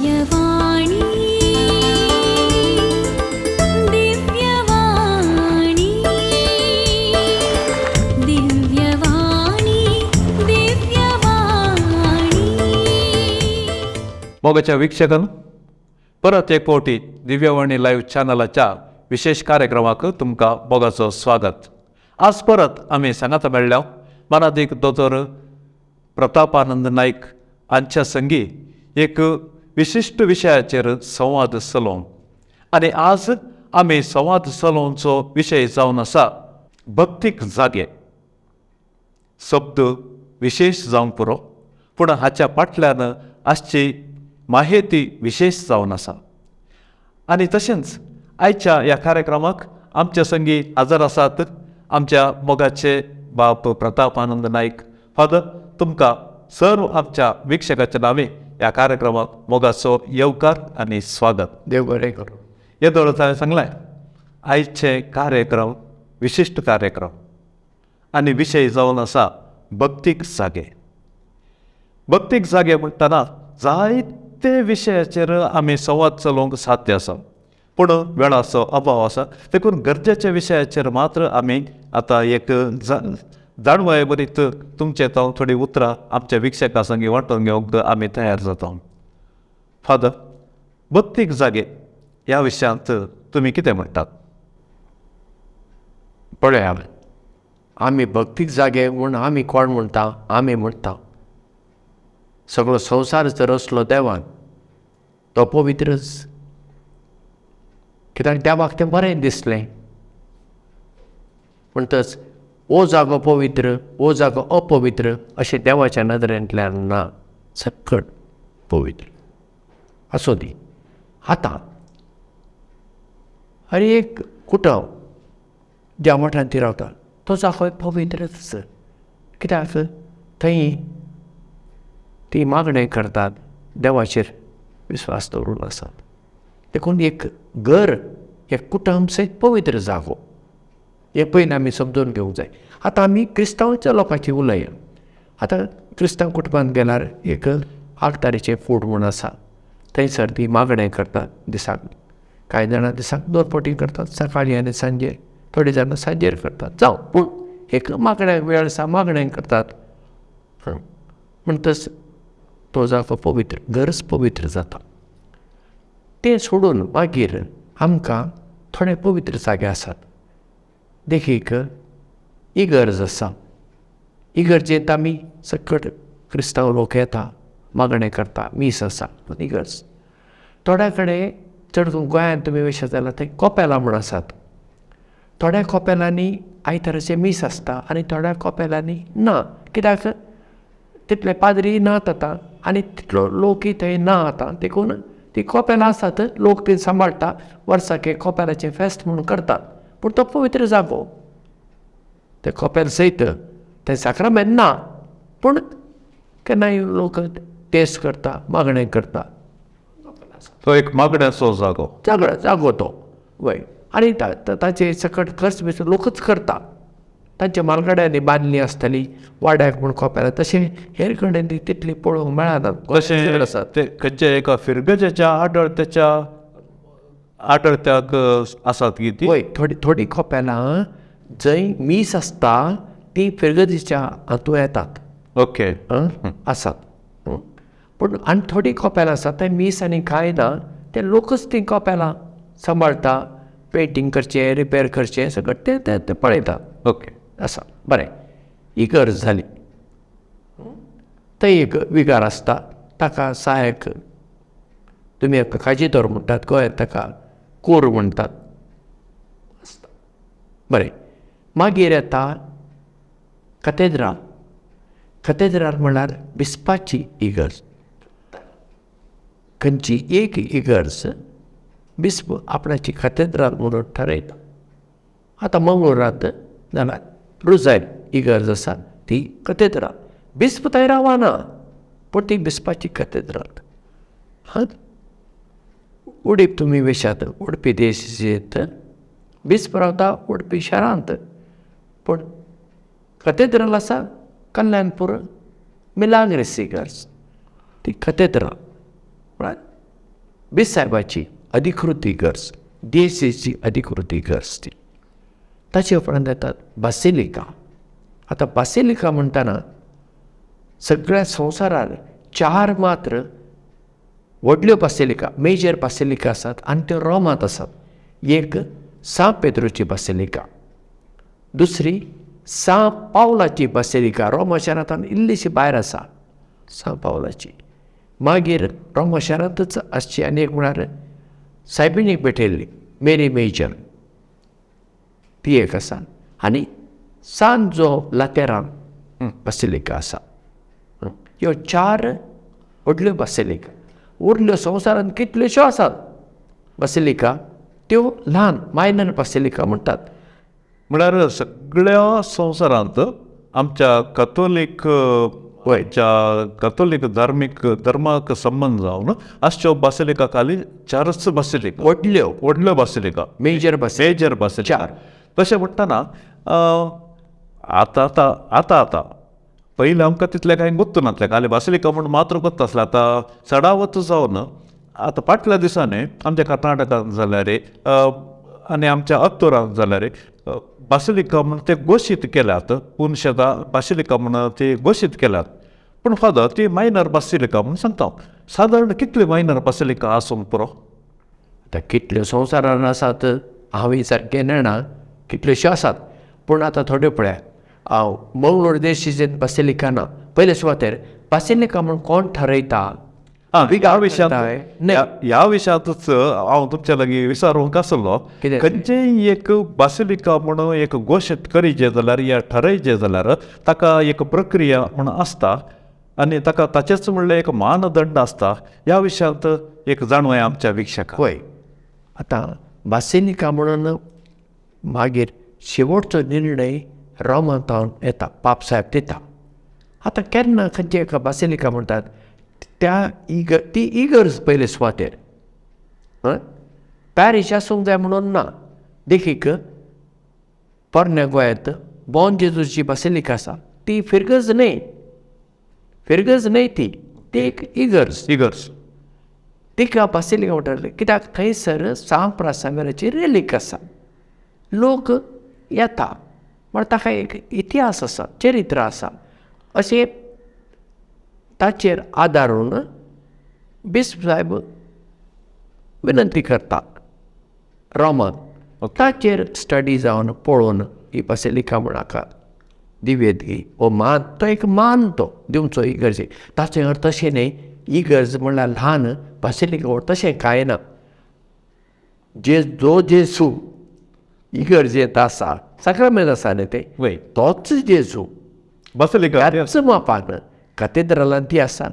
दिव्यवाणी, दिव्यवाणी, दिव्यवाणी, दिव्यवाणी. मोगाच्या वीक्षकांनो, परत एक फावटी दिव्यवाणी लायव्ह चॅनलाच्या विशेष कार्यक्रमाक तुमकां मोगाचो स्वागत. आज परत आमी सांगाता मेळ्ळ्या मानादीक दोतोर प्रतापानंद नायक हांच्या संगी एक विशिश्ट विशयाचेर संवाद चलोवन, आनी आज आमी संवाद चलोवचो विशय जावन आसा भक्तीक जागे. शब्द विशेश जावंक पुरो, पूण हाच्या फाटल्यान आसची माहिती विशेश जावन आसा. आनी तशेंच आयच्या ह्या कार्यक्रमाक आमच्या संगी हाजर आसात आमच्या मोगाचे बाप प्रतापानंद नायक. फादर, तुमकां सर्व आमच्या वीक्षकाच्या नांवे ह्या कार्यक्रमाक मोगाचो येवकार आनी स्वागत. देव बरें करूं. येदोळच हांवें सांगलें, आयचे कार्यक्रम विशिश्ट कार्यक्रम आनी विशय जावन आसा भक्तीक जागे. भक्तीक जागे म्हणटना जायते विशयाचेर आमी संवाद चलोवंक साध्य आसा, पूण वेळाचो अभाव आसा, देखून गरजेच्या विशयाचेर मात्र आमी आतां एक जाणवाय बरीत तुमचे तो थोडीं उतरां आमच्या वीक्षकां संगी वांटून घेवंक आमी तयार जाता. फादर, भक्तीक जागे ह्या विशयांत तुमी कितें म्हणटात? पळया, आमी भक्तीक जागे म्हूण आमी कोण म्हणटा? आमी म्हणटा सगळो संवसार जर रचलो देवान तो पवित्रच, कित्याक देवाक तें बरें दिसलें. म्हणटच ओ जागो पवित्र, ओ जागो अपवित्र अशें देवाच्या नदरेंतल्यान ना, सकट पवित्र आसूं दी. आतां हर एक कुटुंब ज्या मठांत ती रावता तो जागो पवित्रच, कित्याक थंय ती मागणें करतात, देवाचेर विस्वास दवरून आसात. देखून एक घर, एक कुटुंब सयत पवित्र जागो हें पयलीं आमी समजून घेवंक जाय. आतां आमी क्रिस्तांवच्या लोकांची उलया. आतां क्रिस्तांव कुटुंबांत गेल्यार एक आगतारीचें फूड म्हूण आसा, थंयसर ती मागणें करतात दिसाक. कांय जाणां दिसाक दोन फावटी करतात, सकाळीं आनी सांजे, थोडीं जाणां सांजेर करतात. जावं, पूण एक मागण्या वेळ आसा, मागणें करतात. म्हणटच तो जागो पवित्र, घरच पवित्र जाता. तें सोडून मागीर आमकां थोडे पवित्र जागे आसात. देखीक इगर्ज आसा. इगर्जेंत आमी सकट क्रिस्तांव लोक येता, मागणें करता, मीस आसा इगर्ज. थोड्या कडेन चड करून गोंयांत तुमी वयशात जाल्यार थंय कोपेलां म्हूण आसात. थोड्या कोपेलांनी आयताराचें मीस आसता आनी थोड्या कोपेलांनी ना, कित्याक तितले पाद्री नात आतां आनी तितलो लोकूय थंय ना आतां. देखून ती कोपेलां आसात, लोक ती सांबाळटा, वर्साक एक कोपेलाचें फेस्त म्हणून करतात. पूण तो पवित्र जागो, ते कोपेल सयत तें साक्रामेंत ना, पूण केन्नाय लोक टेस्ट करता, मागणें करता. तो एक मागण्याचो जागो, जागो तो वय. आनी ताचे सकट खर्च बी लोकच करता. तांच्या मालगाड्यांनी बांदली आसतली वाड्याक म्हूण कोपेलां, तशें हेर कडेन ती तितली पळोवंक मेळना. तशें आसात ते खंयच्या एका फिरगजेच्या आडळत्याच्या आडळत्याक आसात की ती? वय, थोडी थोडी कोपेलां जंय मीस आसता ती फिरगजेच्या हातूंत येतात. ओके, आसात. पूण आनी थोडीं कोपेलां आसात थंय मीस आनी कांय ना, ते लोकच तीं कोपेलां सांबाळटा, पेंटींग करचें, रिपेर करचें, सगळें ते ते पळयतात. ओके, आसा. बरें, इगर्ज जाली, थंय एक विगार आसता, ताका सहायक तुमी काजिदोर म्हणटात, गोंयांत ताका कोर म्हणटात, आसता. बरें, मागीर येता कतेद्राल. कतेद्राल म्हळ्यार बिस्पाची इगर्ज. खंयची एक इगर्ज बिस्प आपणाची कतेद्राल म्हणून ठरयता. आतां मंगळुरांत जाल्यार रुजायल इगर्ज आसा ती कतेद्राल. बिस्प थंय रावना, पूण ती बिस्पाची कतेद्राल. हां, उडीप तुमी वेशात, उडपी देश बिस्प रावता उडपी शारांत, पूण कतेद्राल आसा कल्याणपूर मिलाग्रेस इगर्ज, ती कतेद्राल म्हळ्यार बिसायबाची अधिकृत इगर्ज, डिएसीची अधिकृत इगर्ज ती. ताचे उपरांत येतात बासिलिका. आतां बासिलिका म्हणटना सगळ्या संवसारार 4 मात्र व्हडल्यो बासिलिका, मेजर बासिलिका आसात आनी त्यो रोमांत आसात. एक सां पेद्रोची बासिलिका, दुसरी सां पावलाची बासिलिका, रोमा शारांत इल्लीशी भायर आसा सां पावलाची, मागीर रोमा शारांतच आसची आनी एक म्हळ्यार सायबिणीक भेटयल्ली मेरी मेजर ती एक आसा, आनी सान जो लातेरान बासिलिका आसा. ह्यो 4 व्हडल्यो बासिलिका. उरल्यो संवसारांत कितल्योश्यो आसात बासिलिका, त्यो ल्हान मायनर बासिलिका म्हणटात. म्हळ्यार सगळ्या संवसारांत आमच्या कथोलीक कथोलीक धार्मीक धर्माक संबंद जावन आसच्यो बासिलिका खाली 4 बासिलिका, व्हडल्यो व्हडल्यो बासिलिका, मेजर मेजर बासिलिका 4. तशें म्हणटना आतां आतां आतां आतां पयलीं आमकां तितलें कांय गोत्तू नासलें, खाली बासिलिका म्हूण मात्र गोत्त आसलें. आतां चडावत जावन आतां फाटल्या दिसांनी आमच्या कर्नाटकांत जाल्यार आनी आमच्या अत्तूरांत जाल्यार बासिलिका म्हूण ते घोशीत केल्यात, पुनशेतां बासिलिका म्हूण ते घोशीत केल्यात. पूण फादर ती मायनर बासिलिका म्हूण सांगता, सादारण कितली मायनर बासिलिका आसूंक पुरो? आतां कितल्यो संवसारान आसात हांवूय सारकें नेणा, कितल्योश्यो आसात. पूण आतां थोड्यो पळयात, हांव मंगळूर देशीजेन बासिलिका ना. पयले सुवातेर बासिलिका म्हूण कोण ठरयता? ह्या विशयांत ह्या विशयांतच हांव तुमच्या लागीं विचारूंक आसलो, खंयचेय एक बासिलिका म्हणून एक घोशीत करीचे जाल्यार या ठरयचें जाल्यार ताका एक प्रक्रिया म्हूण आसता आनी ताका ताचेच म्हणल्यार एक मानदंड आसता. ह्या विशयांत एक जाणवय आमच्या वीक्षकांक. हय, आतां बासिलिका म्हणून मागीर शेवटचो निर्णय रोमांतावन येता, पापसाहेब दिता. आतां केन्ना खंयचे एका बासिलिका म्हणटात त्या ती इगर्ज पयले सुवातेर पॅरीश आसूंक जाय म्हणून ना. देखीक पोरण्या गोंयांत बॉन जेजूची बासिलिका आसा, ती फिरगज न्हय, फिरगज न्हय ती, ती एक इगर्ज. इगर्ज तिका बासिलिका म्हणटाले कित्याक थंयसर सां प्रासामेराची रेलीक आसा, लोक येता, म्हळ्यार ताका एक इतिहास आसा, चरित्र आसा. अशें ताचेर आदारून बिस्प साहेब विनंती करता रोमान, ताचेर स्टडी जावन पळोवन ही बासिलिका म्हूण हाका दिव्यदगी हो मान, तो एक मान तो दिवचो इगर्जेक. ताचो अर्थ अशें न्हय इगर्ज म्हणल्यार ल्हान बासिलिका व्हड, तशें कांय ना. जे जो जेजू इगर्जेंत आसा, साक्रामेंत आसा न्ही तें, तोच जेजू बासिलिका त्याच मापान कातेद्रालान ती आसा,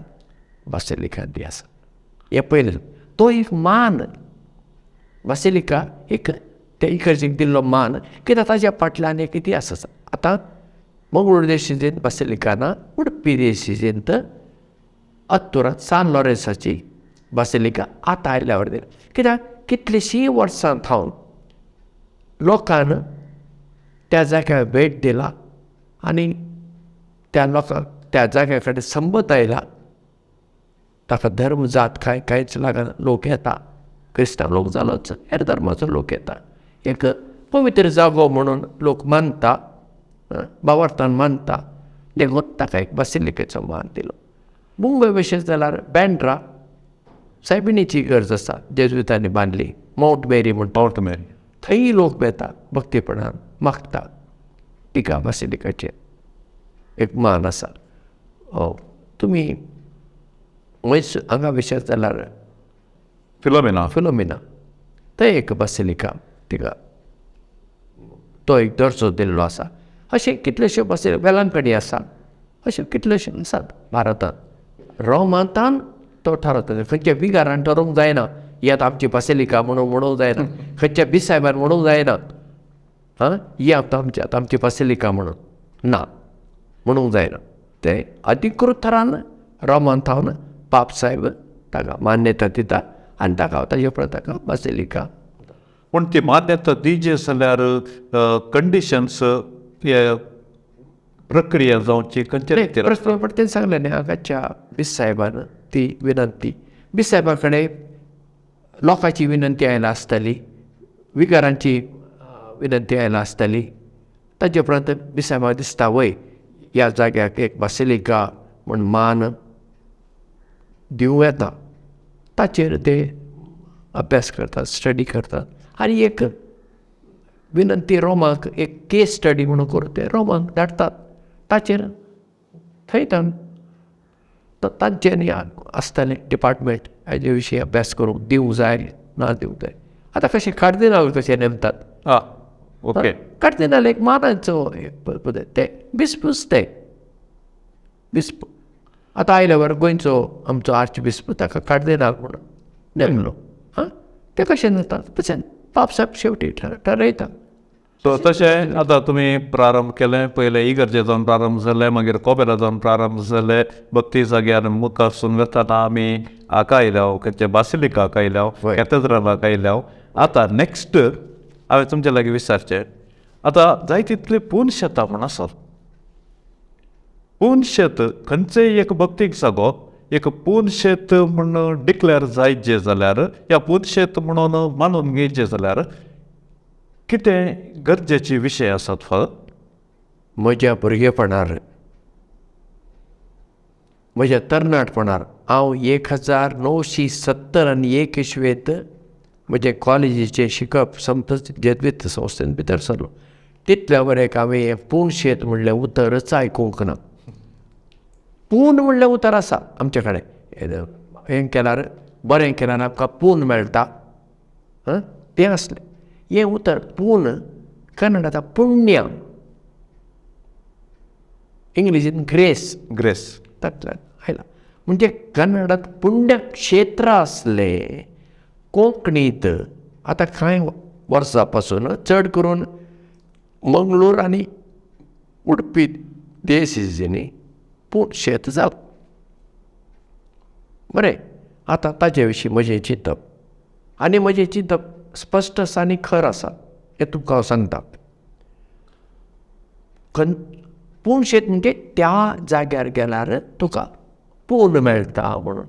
बासिलिकान ती आसा. हें पयलें तो एक मान, बासिलिका एक त्या इगर्जेक दिल्लो मान, कित्याक ताच्या फाटल्यान एक इतिहास आसा. आतां मंगळूर देशीजेंत बासिलिका ना, उडपी देशीजेंत अत्तुरांत सान लॉरेन्साची बासिलिका आतां आयल्या वरवीं, कित्याक कितलींशीं वर्सां थावन लोकान त्या जाग्यार भेट दिला आनी त्या लोकांक त्या जाग्या कडेन संबंद आयला. ताका धर्म जात कांय कांयच लागना, लोक येता, क्रिस्तांव लोक जालोच, हेर धर्माचो लोक येता. एक पवित्र जागो म्हणून लोक मानता, भावार्थान मानता, देखून ताका एक बासिलिकेचो मान दिलो. मुंबय विशेश जाल्यार बँड्रा सायबिणीची इगर्ज आसा, जेजुइतांनी बांदली, मावंट मेरी म्हणटा, मावंट मेरी, थंय लोक येता भक्तीपणान मागता, तिका बासिलिकाचेर एक मान आसा. तुमी वयस हांगा विशेश जाल्यार फिलोमिना, फिलोमिना थंय एक बासिलिका, तिका तो एक दर्जो दिल्लो आसा. अशें कितलेशे बासिलिका वेलांकणी आसा, अशे कितलेशे आसात भारतांत. रोमांतान तो थारता, खंयच्या विगारान ठरोवंक जायना ही आतां आमची बासिलिका म्हणून म्हणूंक जायना, खंयच्या बिसायबान म्हणूंक जायना हां ही आतां आमची आतां आमची बासिलिका म्हणून ना म्हणूंक जायना. ते अधिकृत थरान रोमान थावन पापसाहेब ताका मान्यता दिता आनी ताका ताजे उपरांत ताका बासिलिका. पूण ती मान्यता दिजे जाल्यार कंडिशन्स प्रक्रिया जावची खंयचे रितीन? प्रस्न पण तें सांगलें न्ही हांगाच्या बिसायबान ती विनंती, बिसायबा कडेन लोकांची विनंती आयला आसताली, विगारांची विनंती आयला आसताली. ताजे उपरांत बिसायबाक दिसता वय ह्या जाग्याक एक बासिलिका म्हूण मान दिवं येता. ताचेर ते अभ्यास करतात, स्टडी करतात आनी एक विनंती रोमाक एक केस स्टडी म्हणून करून ते रोमाक धाडटात. ताचेर थंय तांचें आसतालें डिपार्टमेंट हाजे विशीं अभ्यास करूंक दिवंक जाय ना दिवंक जाय. आतां कशें कार्दिनाल कशें नेमतात, ओके, कार्दिनाल एक मानाचो ते बिस्पूच, ते बिस्प. आतां आयल्या बरोबर गोंयचो आमचो आर्च बिस्प ताका कार्दिनाल म्हणून नेमलो. हां, ते कशें जाता तशें पापसाहेब शेवटी ठरयता. सो तशें आतां तुमी प्रारंभ केलें, पयलें इगर्जे जावन प्रारंभ जालें, मागीर कोबेरा जावन प्रारंभ जालें, भक्ती जाग्यार मुखारसून वतना आमी हाका आयल्या, खंयचे बासिलिकाक आयल्या, कॅथेड्रलाक आयल्या. आतां नॅक्स्ट हांवें तुमचे लागीं विचारचें, आतां जाय तितली पूर्ण शेतां म्हूण आसात. पूर्ण शेत खंयचेय एक भक्तीक जागो एक पूर्ण शेत म्हूण डिक्लेर जायचे जाल्यार या पूर्ण शेत म्हणून मानून घेयचें जाल्यार कितें गरजेचे विशय आसात फादर? म्हज्या भुरगेपणार, म्हज्या तरणाटपणार हांव 1970 आनी 1 इस्वेंत म्हजें कॉलेजीचें शिकप समतच जेज्वित संस्थेन भितर सरलो. तितल्या वरेक हांवें हें पूर्ण शेत म्हणलें उतरच आयकूंक ना. पूर्ण म्हणलें उतर आसा आमचे कडेन, हें केल्यार बरें केल्यार आमकां पूर्ण मेळटा, तें आसलें. हें उतर पूर्ण कन्नड आतां पुण्य, इंग्लिशीन ग्रेस, ग्रेस तातूंतल्यान आयला. म्हणजे कन्नडांत पुण्यक्षेत्र आसलें. कोंकणींत आतां कांय वर्सां पासून चड करून मंगळूर आनी उडपी देसीजींनी पूण शेत जालां. बरें, आतां ताजे विशीं म्हजें चिंतप आनी म्हजें चिंतप स्पश्ट आसा आनी खर आसा हें तुमकां हांव सांगता. पूर्ण शेत म्हणजे त्या जाग्यार गेल्यार तुका पूर्ण मेळटा म्हणून.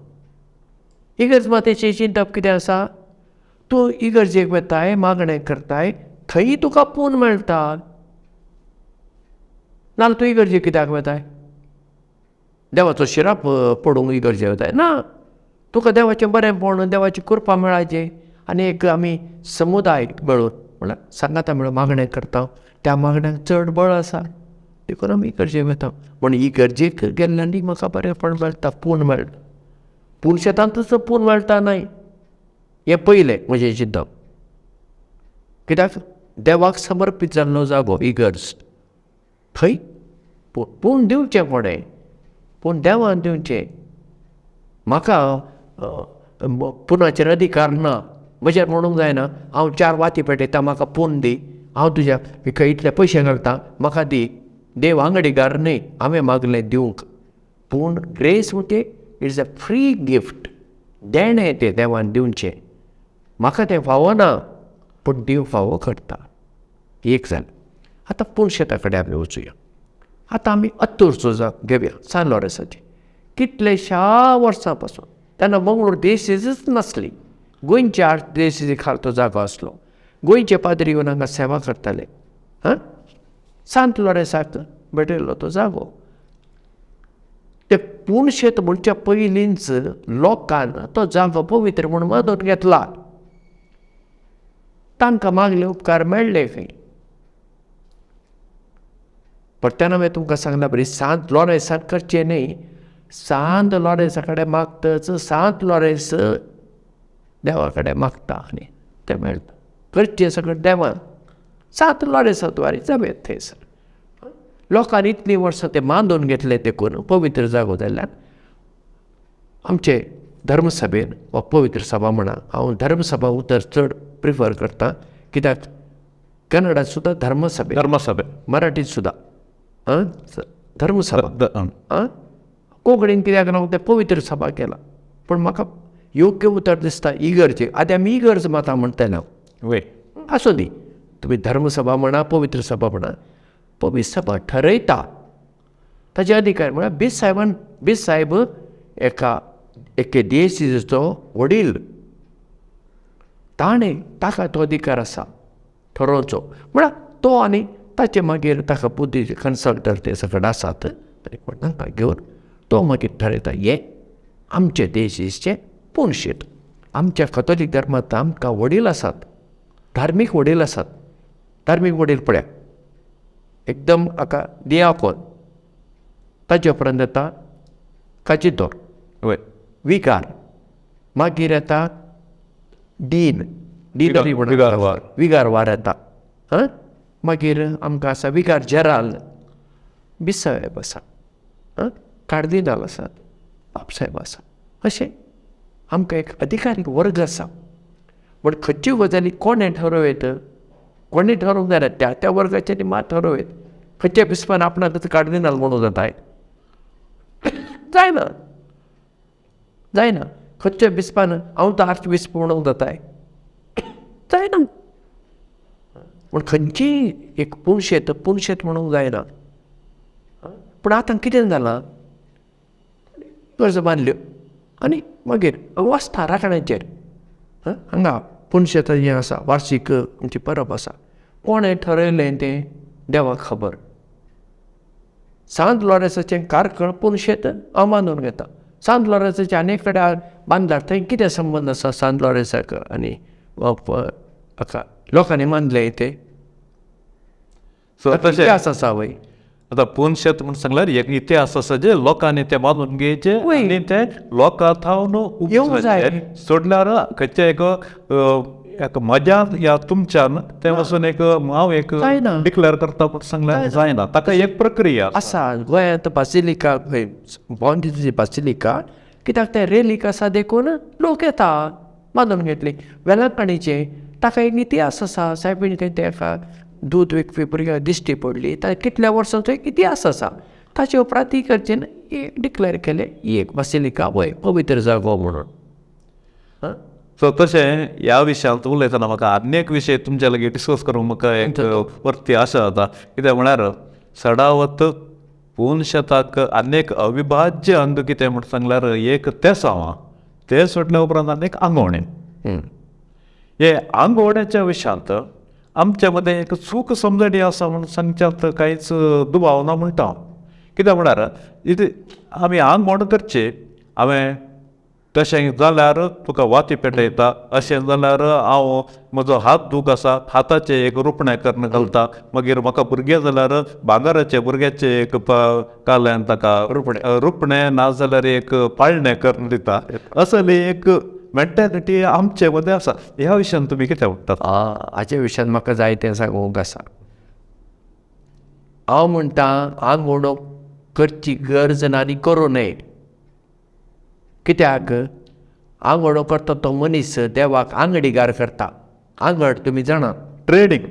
इगर्ज मातेचें चिंतप कितें आसा, तूं इगर्जेक वताय, मागणें करताय, थंय तुका पूर्ण मेळटा. नाल्यार तूं इगर्जेक कित्याक वताय? देवाचो शिराप पडूंक इगर्जेक वताय ना, तुका देवाचें बरेंपण, देवाची कृपा मेळाचें आनी एक आमी समुदाय मेळून म्हणल्यार सांगाता मेळून मागणें करता, त्या मागण्यांक चड बळ आसा, देखून आमी इगर्जेक वता. पूण इगर्जेक गेल्ल्यानी म्हाका बरेंपण मेळटा, पूर्ण मेळटा. पूण शेतांतूच पूर्ण मेळटा न्हय, हें पयलें म्हजें चिंतप. कित्याक देवाक समर्पीत जाल्लो जागो इगर्ज, थंय पूण दिवचें कोणें, पूण देवान दिवचें. म्हाका पुनाचेर अधिकार ना, म्हजेर म्हणूंक जायना हांव 4 वाती पेटयता म्हाका पूर्ण दी, हांव तुज्या इतले पयशे घालता म्हाका दी. देव आंगडीगार न्हय, हांवें मागलें दिवंक. पूण ग्रेस म्हणजे it's a free gift, देणें तें देवान दिवचें. म्हाका तें फावना, पूण देव फावो करता. एक जालें. आतां पूर्ण शेता कडेन आमी वचुया. आतां आमी अत्तूरचो घेवया, सान लॉरेन्साचें. कितलेश्या वर्सां पासून तेन्ना मंगळूर देसीजच नासली, गोंयचे आर्च देसीजी खाल तो जागो आसलो. गोंयचे पाद्री येवन हांगा सेवा करताले. हां, सांत लॉरेन्साक भेटयल्लो तो जागो. ते पूर्ण शेत म्हणच्या पयलींच लोकान तो जागो पवित्र म्हूण मानून घेतला. तांकां मागले उपकार मेळ्ळे खंय. परत्यान हांवें तुमकां सांगला बरी, सांत लॉरेन्सान करचें न्हय. सांत लॉरेन्सा कडेन मागतच सांत लॉरेन्स देवा कडेन मागता आनी तें मेळटा. करचें सगळें देवान, सांत लॉरेन्सा द्वारे जावं येता थंयसर. लोकांनी इतलीं वर्सां तें मानून घेतलें, देखून पवित्र जागो जाल्ल्यान आमचे धर्मसभेन वा पवित्र सभा म्हणा, हांव धर्मसभा उतर चड प्रिफर करता, कित्याक कन्नडांत सुद्दां धर्मसभे, धर्मसभे, मराठींत सुद्दां धर्मसभा, कोंकणीन कित्याक लागून तें पवित्र सभा केला. पूण म्हाका योग्य उतर दिसता इगर्जे. आतां आमी इगर्ज माता म्हणटले हांव, आसूं दी, तुमी धर्मसभा म्हणा, पवित्र सभा म्हणा, पवित्र सभा ठरयता ताजे अधिकार. म्हळ्यार बीस साहेबान, बीस साहेब एका एके देशीचो वडील ताणें ताका तो अधिकार आसा ठरोवचो. म्हळ्यार तो आनी ताचे मागीर ताका बुद्धी कन्सल्टर ते सगळे आसात तरी कोण तांकां घेवन तो मागीर ठरयता हें आमचे देशीचें पुणशेत. आमच्या कथोलीक धर्मांत आमकां वडील आसात, धार्मीक वडील आसात. धार्मीक वडील पळया एकदम हाका दियाकोन, ताचे उपरांत येता काजिदोर विगार, मागीर येता डीन, डीनरी विगारवार, विगारवार येता. हां, मागीर आमकां आसा विगार जेराल, बिसाहेब आसा, हां, कार्दिनाल आसात, बापसाहेब आसा. अशें आमकां एक अधिकारीक वर्ग आसा. पूण खंयच्यो गजाली कोणें ठरोवं येत, कोणें ठरोवंक जायना, त्या त्या वर्गाचें मात ठरोवं येत. खंयच्या बिस्पान आपणाक कार्दिनाल म्हणूं जाताय? जायना, जायना. खंयच्या बिस्पान हांव तो आर्च बिस्प म्हणूंक जाताय? जायना. पूण खंयचीय एक पुणशेत पुणशेत म्हणूंक जायना. पूण आतां कितें जालां, गरजो बांदल्यो आनी मागीर वसता राखण्याचेर. हांगा पुणशेत हें आसा, वार्षीक आमची परब आसा. कोणें ठरयलें तें देवाक खबर. सांत लॉरेन्साचें कार्कळ पुणशेत हांव मानून घेता. सांत लॉरेन्साचें आनी कडेन बांदल्यार थंय कितें संबंद आसा सांत लॉरेन्साक आनी हाका लोकांनी मानलें तें? इतिहास आसा वय. आतां पुनशेत म्हूण सांगल्यार एक इतिहास आसा जे लोकांनी ते मानून घेवचे आनी ते लोकां थावन येवंक जाय. सोडल्यार खंयचे एक एक म्हज्यान या तुमच्यान तें वचून एक हांव एक डिक्लेर करता म्हूण सांगल्यार जायना. ताका एक प्रक्रिया आसा. गोंयांत बासिलिका, बॉम बासिलिका कित्याक तें रेलीक आसा देखून लोक येता, मानून घेतली. वेलंकणीचें ताका एक इतिहास आसा. सायबीण खंय तेका दूद विकपी भुरग्यांक दिश्टी पडली, ताका कितल्या वर्सांचो एक इतिहास आसा. ताचे उपरांत ती करचेन डिक्लेर केलें ही एक बासिलिका वय पवित्र जागो म्हणून. सो तशें ह्या विशयांत उलयतना म्हाका आनी एक विशय तुमच्या लागीं डिस्कस करूंक म्हाका एक वरती आशा जाता. कित्याक म्हळ्यार सडावत पुनशेताक आनी एक अविभाज्य अंग कितें म्हण सांगल्यार एक तेसांव, तें सोडल्या उपरांत आनी एक आंगवणें. हे आंगवण्याच्या विशयांत आमच्या मदें एक चूक समजणी आसा म्हूण सांगच्यांत कांयच दुबाव ना म्हणटा हांव. कित्याक म्हळ्यार इतलें आमी आंगवण करची, हांवें तशें जाल्यार तुका वाती पेटयता, अशें जाल्यार हांव म्हजो हात दूख आसा हाताचें एक रुपणें करून घालता, मागीर म्हाका भुरगें जाल्यार भांगराचें भुरग्याचें एक काल्यान ताका रुपणें ना जाल्यार एक पाळणें करून दिता. असली एक मेंटेलिटी आमचे मदें आसा. ह्या विशयान तुमी कितें म्हणटात? हाच्या विशयान म्हाका जाय तें सांगूंक आसा. हांव म्हणटा आंगवणो करची गरज ना आनी करूं नये. कित्याक आंगवणो करता तो मनीस देवाक आंगडीगार करता. आंगड तुमी जाणा, ट्रेडींग.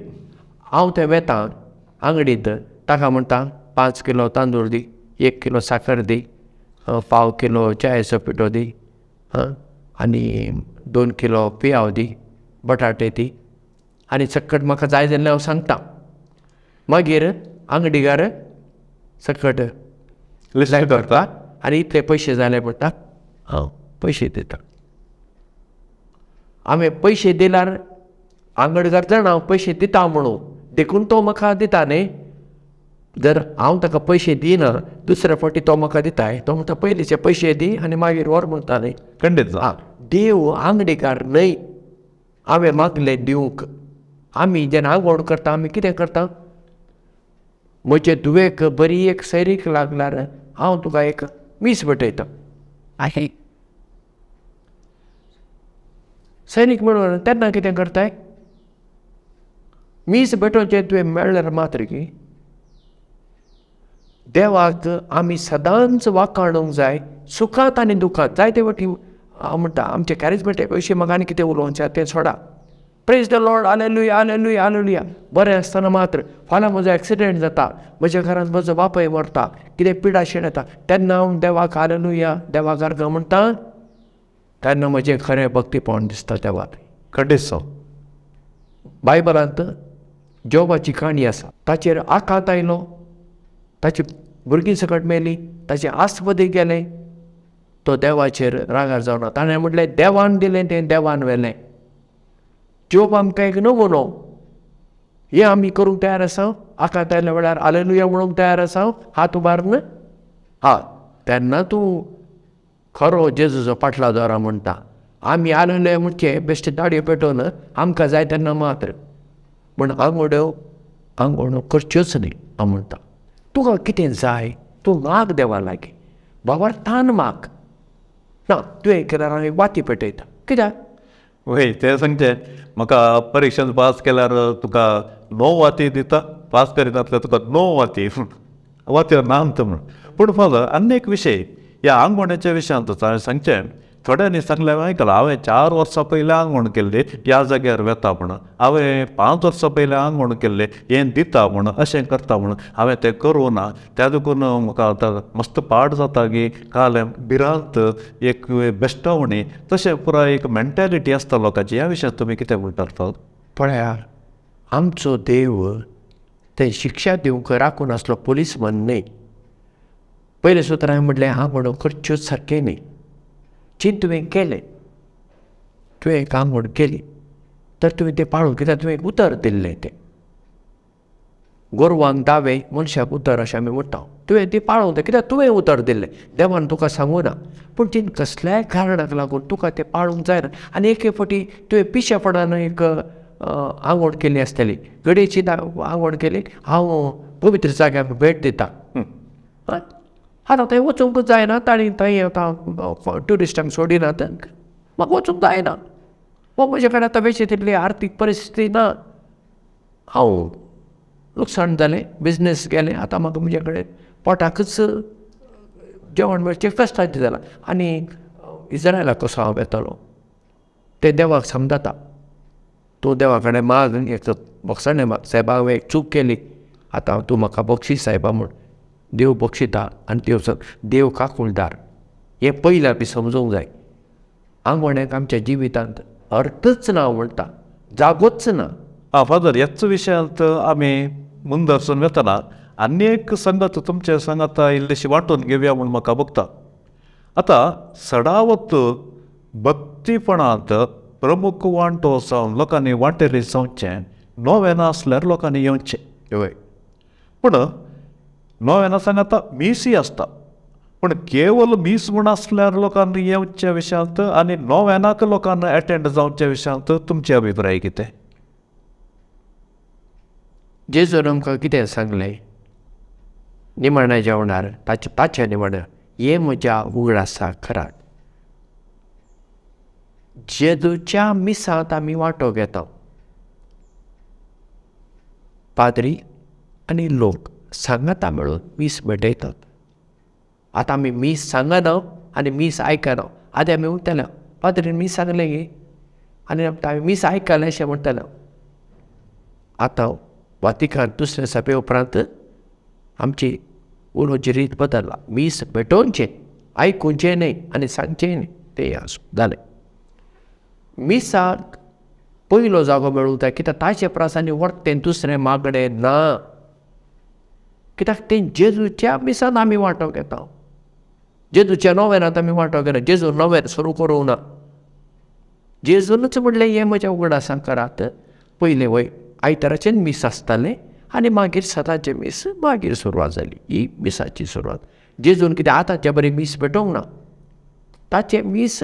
हांव थंय वेता आंगडींत, ताका म्हणटा 5 किलो तांदूळ दी, 1 किलो साकर दी, 1/4 किलो च्यायेचो पिठो दी, आनी 2 किलो पियाव दी, बटाटे दी, आनी सकट म्हाका जाय जाल्यार हांव सांगता. मागीर आंगडीगार सकट लिस्ट करता आनी इतले पयशे जाले म्हणटा हांव पयशे दिता. हांवें पयशे दिल्यार आंगडकार जाणा हांव पयशे दिता म्हणून, देखून तो म्हाका दिता न्ही. जर हांव ताका पयशे दिना दुसऱ्या फावटी तो म्हाका दिताय, तो म्हणटा पयलींचे पयशे दी आनी मागीर व्हर म्हणटा न्ही. खंडीत. आं, देव आंगडीकार न्हय. हांवें मागलें दिवंक. आमी जेन्ना आंगवण करता आमी कितें करता, म्हजे धुवेक बरी एक सैरीक लागल्यार हांव तुका एक मीस भेटयता. आहे सैनीक म्हणून तेन्ना कितें करताय, मीस भेटोवचें तुवें मेळ्ळ्यार मात्र की देवाक आमी सदांच वाखाणूंक जाय, सुखांत आनी दुखांत. जायते वाटी हांव म्हणटा आमचे कॅरिजमेटीक विशीं म्हाका आनी कितें उलोवचें तें सोडा. Praise the Lord, hallelujah, hallelujah, hallelujah. बरें आसतना मात्र फाल्यां म्हजो एक्सिडेंट जाता, म्हज्या घरांत म्हजो बापूय मरता, कितें पिडाशेण येता, तेन्ना हांव देवाक हालेलुया, देवाक अर्गां म्हणटा, तेन्ना म्हजें खरें भक्तीपण दिसता देवाक. खंडीत. बायबलांत जोबाची काणी आसा. ताचेर आकांत आयलो, ताची भुरगीं सकट मेली, ताचें आस्पदी गेलें, तो देवाचेर रागार जावना. ताणें म्हटलें देवान दिलें तें देवान व्हेलें. जोब आमकां एक नमुनो. हें आमी करूंक तयार आसा. आकांत आयल्या वेळार हालेलुया म्हणूंक तयार आसा, हात उबारून. हा, तेन्ना तूं खरो जेजूचो पाटलादारा म्हणटा. आमी हालेलुया म्हणचे बेश्टे दाडयो पेटोवन आमकां जाय तेन्ना मात्र. पूण आंगवण्यो आंगवण्यो करच्योच न्ही हांव म्हणटा. तुका कितें जाय तूं माग देवा लागीं, बाबार तान माग. ना तुवें केल्यार हांव एक वाती पेटयता. कित्याक? वय तें सांगचें म्हाका परिक्षेन पास केल्यार तुका 9 वाती दिता, पास करिनासल्यार तुका 9 वाती वातयो नात म्हूण. पूण फादर आनी एक विशय ह्या आंगवण्याच्या विशयांत हांवें सांगचें, थोड्यांनी सांगलें हांवें आयकलां, हांवें 4 वर्सां पयलीं आंगवण केल्ली ह्या जाग्यार वेता म्हूण, हांवें 5 वर्सां पयलीं आंगवण केल्ली हें दिता म्हूण, अशें करता म्हूण, हांवें तें करूं ना. त्या देखून म्हाका आतां मस्त पाड जाता की काल भिरांत एक बेश्टावणी तशें पुराय एक मेंटेलिटी आसता लोकांची. ह्या विशयांत तुमी कितें म्हणटात? पळया, आमचो देव ते शिक्षा दिवंक राखून आसलो पोलीसमन न्हय. पयलें सुत्रां हांवें म्हणलें आंगवण्यो करच्योच सारकें न्हय. चिंत तुवें केलें, तुवें एक आंगवण केली तर तुवें तें पाळूंक, कित्याक तुवें एक उतर दिल्लें. तें गोरवांक दावें मनशाक उतर अशें आमी म्हणटा. तुवें तें पाळूंक जाय कित्याक तुवें उतर दिल्लें, देवान तुका सांगूं ना. पूण तीन कसल्याय कारणाक लागून तुका तें पाळूंक जायना. आनी एके फावटी तुवें पिशेपणान एक आंगवण केल्ली आसतली, गडयेची आंगवण केली, हांव पवित्र जाग्याक भेट दिता. आतां थंय वचूंक जायना, तांणी थंय आतां ट्युरिस्टांक सोडिनात, म्हाका वचूंक जायना, वा म्हजे कडेन आतां बेशी तितली आर्थीक परिस्थिती ना, हांव लुकसाण जालें, बिजनेस गेलें, आतां म्हाका म्हजे कडेन पोटाकच जेवण मेळचें कश्टाचें जालां. आनी इज्रायलाक कसो हांव वेतलो तें देवाक समजता. तूं देवा कडेन माग, एक बक्षणें माग, सायबा हांवें एक चूक केली, आतां तूं म्हाका बक्षीस सायबा म्हूण. देव बक्षिता आनी देव देव काकुळदार. हें पयलें आमी समजूंक जाय. आंगवण्याक आमच्या जिवितांत अर्थच ना म्हणटा, जागोच ना. आं फादर, ह्याच विशयांत आमी मुंदरसून वेतना आनी एक संगत तुमचे सांगाता इल्लीशी वांटून घेवया म्हूण म्हाका भोगता. आतां सडावत भक्तीपणांत प्रमुख वांटो जावन लोकांनी वांटेली जावचें, नोवेना आसल्यार लोकांनी येवचें. हय, पूण नोवेना सांगाता मीसय आसता, पूण केवल मीस म्हूण आसल्यार लोकांनी येवच्या विशयांत आनी नोवेनाक लोकांनी एटेंड जावच्या विशयांत तुमचे अभिप्राय कितें? जेजून आमकां कितें सांगलें निमाण्या जेवणार, ताच्या निमाण्या, हे म्हज्या उगडासाक करात. जेजूच्या मिसांत आमी वांटो घेता, पाद्री आनी लोक सांगाता मेळून मीस भेटयतात. आतां आमी मीस सांगना आनी मीस आयकना. आदी आमी म्हणटाले पाद्रीन मीस सांगलें गे, आनी आमी मीस आयकलें अशें म्हणटाले. आतां वातिकान दुसऱ्या सभे उपरांत आमची उलोवची रीत बदल्ला. मीस भेटोवचें, आयकुचें न्हय आनी सांगचें न्हय, तें आसूं जालें. मिसाक पयलो जागो मेळूंक जाय, कित्याक ताचे परस आनी वरतें दुसरें मागणें ना. कित्याक तें जेजूच्या मिसान आमी वांटो घेता, जेजूच्या नोवेनांत आमी वांटो घेना. जेजू नोवेन सुरू करूंक ना, जेजूनच म्हणलें हें म्हज्या उगडासाक करात. पयलें वय आयताराचें मीस आसतालें आनी मागीर सदांचें मीस मागीर सुरवात जाली. ही मिसाची सुरवात. जेजून कितें आतांच्या बरें मीस भेटोवंक ना, ताचें मीस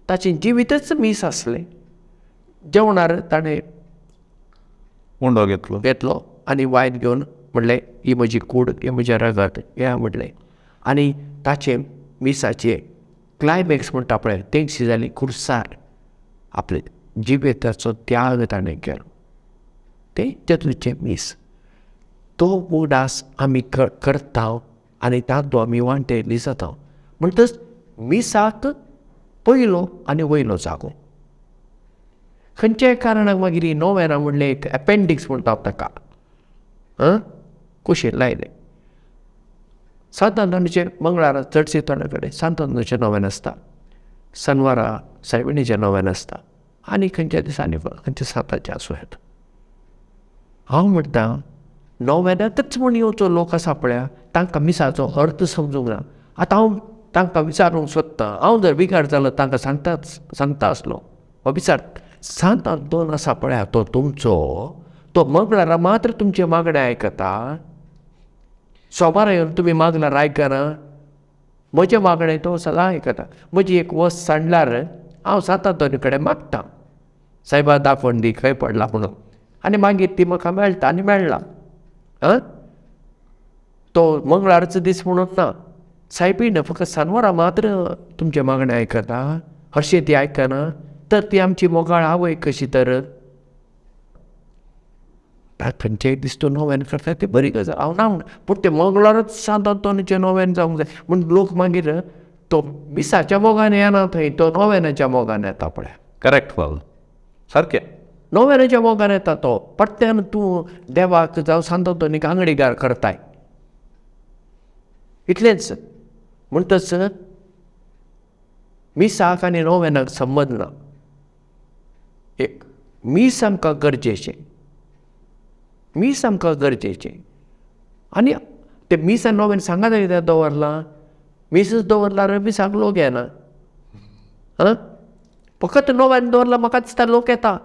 ताचें जिवीतच मीस आसलें. जेवणार ताणें उंडो घेतलो घेतलो आनी वायन घेवन म्हणलें ही म्हजी कूड, हें म्हजें रगत, हें म्हणलें. आनी ताचें मिसाचें क्लायमॅक्स म्हणटा पळय तेंगशी जाली खुर्सार आपले जिविताचो त्याग ताणें केलो. तें जेजूचें मीस. तो उगडास आमी करता आनी तातूंत आमी वांटेली जाता. म्हणटच मिसाक पयलो आनी वयलो जागो. खंयच्याय कारणाक मागीर ही नोवेना म्हणलें एक एपेंडिक्स म्हणटा ताका, कुशीन लायलें. सांत आंतोनीचें मंगळारा चडशे थोड्या कडेन सांत आंतोनीचें नोवेन आसता, सनवारा सायबिणीचें नोवेन आसता आनी खंयच्या दिसांनी खंयच्या सांताचें आसूं येता. हांव म्हणटा नोवेनाकच म्हूण येवचो लोक आसा पळया, तांकां मिसाचो अर्थ समजूंक ना. आतां हांव तांकां विचारूंक सोदतां, हांव जर बिगाड जालो तांकां सांगता आसलो वा विचार सांत आंतोन आसा पळया तो तुमचो, तो मंगळारा मात्र तुमचें मागणें आयकता. सोमारा येवन तुमी मागल्यार आयकना, म्हजें मागणें तो सदां आयकता. म्हजी एक वस्त सांडल्यार हांव सांत आंतोनी कडेन मागता, सायबा दाखोवन दी खंय पडला म्हणून, आनी मागीर ती म्हाका मेळटा आनी मेळ्ळा. आं, तो मंगळारचो दीस म्हणून ना, सायबीण फकत सानवारा मात्र तुमचें मागणें आयकता, हरशीं ती आयकना. तर ती आमची मोगाळ आवय कशी तर खंयचेय दीस तूं नोवेन करता ती बरी गजाल, हांव ना म्हणटा, पूण तें मंगळारच सांत आंतोनीचें नोवेन जावंक जाय म्हूण लोक मागीर तो मिसाच्या मोगान येना थंय, तो नोवेनाच्या मोगान येता पळय. करेक्ट फादर, सारकें. नोवेनाच्या मोगान येता तो, परत्यान तूं देवाक जावं सांत आंतोनीक आंगडीगार करताय, इतलेंच. म्हणटच मिसाक आनी नोवेनाक संबंद ना. एक मीस आमकां गरजेचें, मीस आमकां गरजेचें, आनी ते मीस आनी नोवेन सांगात कित्याक दवरलां? मीसच दवरल्यार मिसाक लोक येना. आं, फकत नोवेन दवरला म्हाका दिसता लोक येता.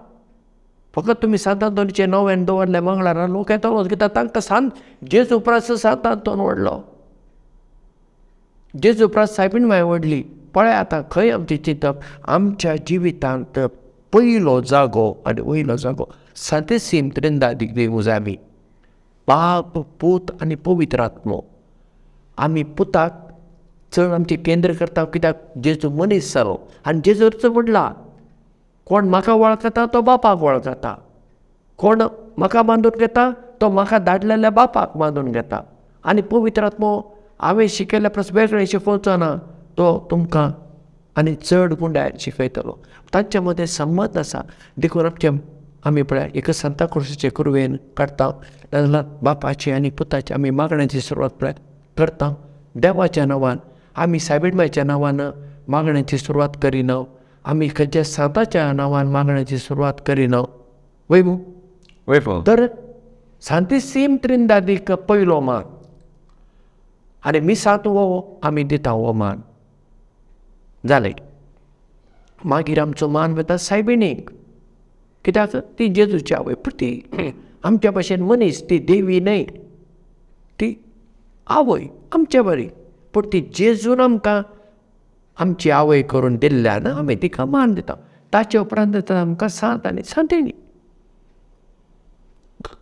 फकत तुमी सांत आंतोनीचें नोवेन दवरलें मंगळारा लोक येतलो, कित्याक तांकां सांत जेजू उपरांत सांत आंतोन व्हडलो, जेजू उपरांत सायबीण माय व्हडली. पळय आतां खंय आमचें चिंतप. आमच्या जिवितांत पयलो जागो आनी वयलो जागो सांतेसीम त्रिंदादीक दिवंक जाय आमी, बाप पूत आनी पवित्र आत्मो. आमी पुताक चड आमचें केंद्र करता, कित्याक जेजू मनीस जालो आनी जेजूच म्हणला, कोण म्हाका वळखता तो बापाक वळखता, कोण म्हाका बांदून घेता तो म्हाका धाडलेल्या बापाक बांदून घेता. आनी पवित्र आत्मो हांवें शिकयल्ल्या परस वेगळें शिकोवचो ना, तो तुमकां आनी चड गुंडाय शिकयतलो. तांचे मदें संबंद आसा. देखून आमचे आमी पळय एक सांता क्रुसीचे कुरवेन काडटा, नाजाल्यार बापाची आनी पुताची आमी मागण्याची सुरवात पळय करता. देवाच्या नांवान आमी सायबीणबायच्या नांवान मागण्याची सुरवात करिना, आमी खंयच्या सांताच्या नांवान मागण्याची सुरवात करिना. वय मू? वय. तर सांतिसीम त्रिंदादीक पयलो मान आनी मिसांत हो आमी दिता हो मान. जालें, मागीर आमचो मान वता सायबिणीक, कित्याक ती जेजूची आवय, पूण ती आमच्या भाशेन मनीस, ती देवी न्हय, ती आवय आमच्या बरी, पूण ती जेजून आमकां आमची आवय करून दिल्ल्यान आमी तिका मान दिता. ताचे उपरांत येता आमकां सांत आनी सांतिणी.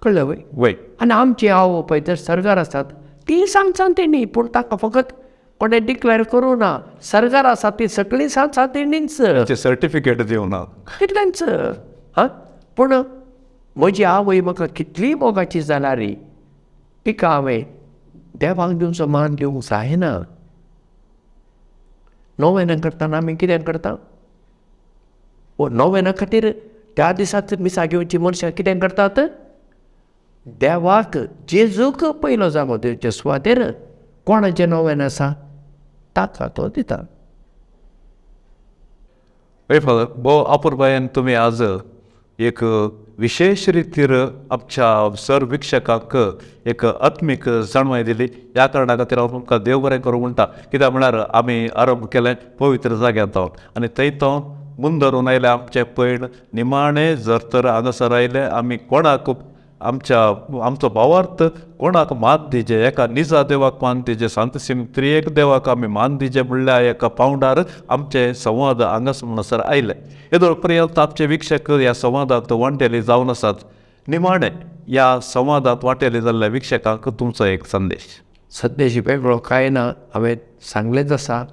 कळ्ळें वय? वय. आनी आमची आवय पळय जर सर्गार आसात ती सांत सांतिणी, पूण तांकां फकत कोणें डिक्लेर करूं ना. सर्गार आसा ती सगळीं सांत सांतिणीच, सर्टिफिकेट दिवं ना तितलेंच. हां, पूण म्हजी आवय म्हाका कितली मोगाची जाल्यार तिका हांवें देवाक दिवचो मान दिवंक जायना. नोवेनां करतना आमी कितें करता? नोवेना खातीर त्या दिसाच मिसां घेवची मनशां कितें करतात? देवाक जेजूक पयलो जागो दिवचे सुवातेर कोणाचें नोवेन आसा ताका तो दिता. वय फादर, भोव अपुरबायेन तुमी आज एक विशेश रितीर आमच्या सर वीक्षकांक एक आत्मीक जाणवाय दिली. ह्या कारणा खातीर हांव तुमकां देव बरें करूं म्हणटा. कित्याक म्हळ्यार आमी आरंभ केलें पवित्र जाग्यांत आनी थंय तो मुंदरून आयले आमचें पयण निमाणें जर तर हांगासर आयले आमी कोणाक आमच्या आमचो भावार्थ कोणाक मान दिजे, एका निजा देवाक मान दिजे, सांतसीम त्रिएक देवाक आमी मान दिजे म्हणल्यार एका पावंडार आमचे संवाद हांगासर म्हणसर आयले. येदोळ पर्यंत आमचे वीक्षक ह्या संवादांत वांटेली जावन आसात. निमाणें ह्या संवादांत वांटेली जाल्ल्या वीक्षकांक तुमचो एक संदेश. संदेश वेगळो कांय ना, हांवें सांगलेंच आसा.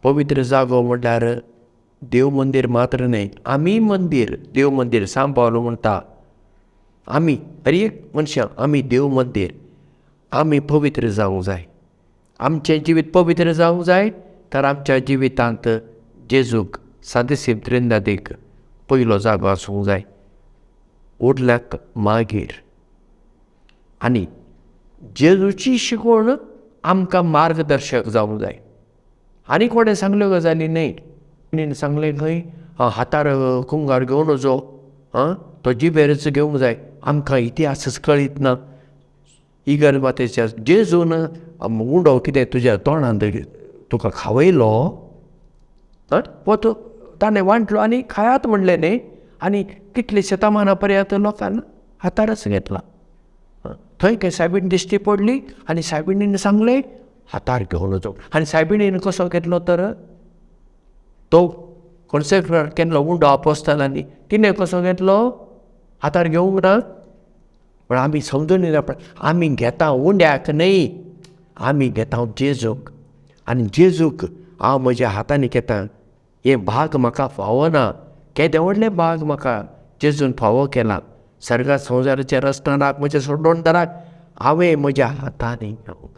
पवित्र जागो म्हणल्यार देव मंदीर मात्र न्हय, आमी मंदीर, देव मंदीर. सांत पावलो म्हणटा आमी हर एक मनशां आमी देव मंदीर, आमी पवित्र जावंक जाय. आमचें जिवीत पवित्र जावंक जाय तर आमच्या जिवितांत जेजूक सांतिसीम त्रिंदादीक पयलो जागो आसूंक जाय, उरल्याक मागीर. आनी जेजूची शिकवण आमकां मार्गदर्शक जावंक जाय. आनी कोणें सांगल्यो गजाली न्हय, सांगलें खंय हातार कुंगार घेवन वचो, आं तो जिबेरच घेवंक जाय. आमकां इतिहासच कळीत ना. इगर मातेच्या जेजून उंडो कितें तुज्या तोंडांत तुका खावयलो, वो तूं ताणें वांटलो आनी खायात म्हणलें न्ही. आनी कितले शतमाना पर्यंत लोकान हातारच घेतला. थंय खंय सायबीण दिश्टी पडली आनी सायबिणीन सांगलें हातार घेवन वचो. आनी सायबिणीन कसो घेतलो तर तो कॉन्सेक्रेट केल्लो उंडो आपोस्तालांनी तिणें कसो घेतलो हातार घेवंक ना. पण आमी समजून येना, पण आमी घेता उंड्याक न्हय, आमी घेता जेजूक. आनी जेजूक हांव म्हज्या हातांनी घेता. हें भाग म्हाका फावना, केदें व्हडलें भाग म्हाका जेजून फावो केलां. सर्गा संवसाराच्या रस्त्याक म्हज्या सोडोवन हांवें म्हज्या हातांनी घेवंक.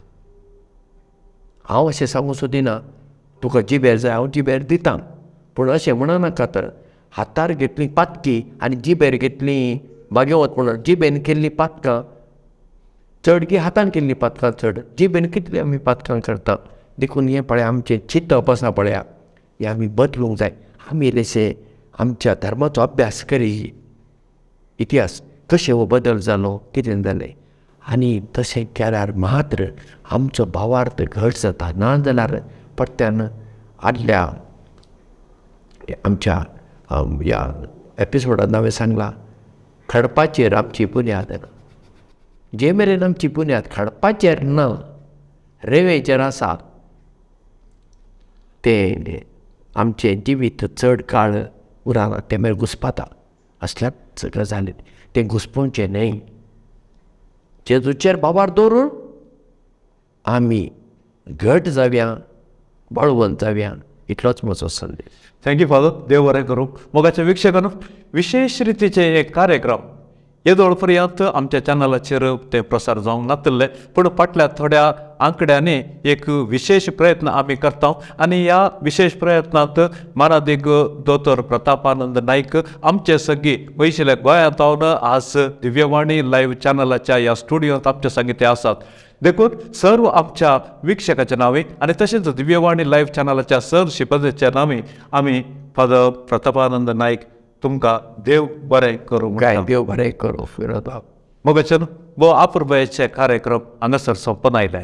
हांव अशें सांगूं सोदिना तुका जिबेर जाय हांव जिबेर दितां, पूण अशें म्हणनाका तर हातार घेतली पातकी आनी जिबेर घेतली भाग्यवत म्हणून जिबेन केल्ली पातकां चड की हातान केल्ली पातकां चड. जिबेन कितली आमी पातकां करता. देखून हें पळया आमचें चिंतप आसा पळया, हें आमी बदलूंक जाय. आमी इल्लेशे आमच्या धर्माचो अभ्यास करी, इतिहास कशें हो बदल जालो, कितें जालें, आनी तशें केल्यार मात्र आमचो भावार्थ घट जाता. ना जाल्यार परत्यान आदल्या आमच्या ह्या एपिसोडान हांवें सांगलां, खडपाचेर आमची बुन्याद ना. जे मेरेन आमची बुन्याद खडपाचेर ना, रेंवेचेर आसा, तें आमचें जिवीत चड काळ उरना, तें मागीर घुस्पाता. असल्याच गजालीन तें घुसपोवचें न्हय. जेजूचेर भावार दवरून आमी घट जावया, बळवंत जावया, इतलोच म्हजो संदेश. Thank you father, देव बरें करूं. मोगाच्या वीक्षकांनो, विशेश रितीचे एक कार्यक्रम येदोळ पर्यंत आमच्या चॅनलाचेर ते प्रसार जावंक नातिल्ले, पूण फाटल्या थोड्या आंकड्यांनी एक विशेश प्रयत्न आमी करता आनी ह्या विशेश प्रयत्नांत मानादीक दोतोर प्रतापानंद नायक आमचे सगळीं पयशिल्ल्या गोंयांत रावन आज दिव्यवाणी लायव्ह चॅनलाच्या ह्या स्टुडियोंत आमचे संगीत ते आसात. देखून सर्व आमच्या वीक्षकाच्या नांवे आनी तशेंच दिव्यवाणी लायव्ह चॅनलाच्या सर शिपदेच्या नांवे आमी फादर प्रतापानंद नायक तुमकां देव बरें करूं. काय देव बरें करूं फिरोद बाब. मोगाचें भोव आपुरबायेचे कार्यक्रम हांगासर सोंपून आयले.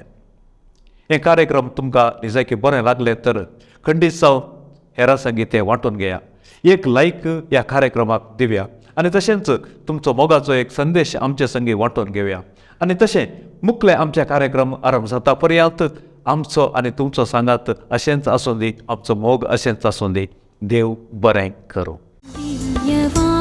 हे कार्यक्रम तुमकां निजायकी बरें लागले तर खंडीत जावं हेरां संगी ते वांटून घेया, एक लायक ह्या कार्यक्रमाक दिवया आनी तशेंच तुमचो मोगाचो एक संदेश आमचे संगी वांटून घेवया. आनी तशें मुखले आमचे कार्यक्रम आरंभ जाता पर्यंत आमचो आनी तुमचो सांगात अशेंच आसूं दी, आमचो मोग अशेंच आसूं दी. देव बरें करूं. दिव्यवाणी.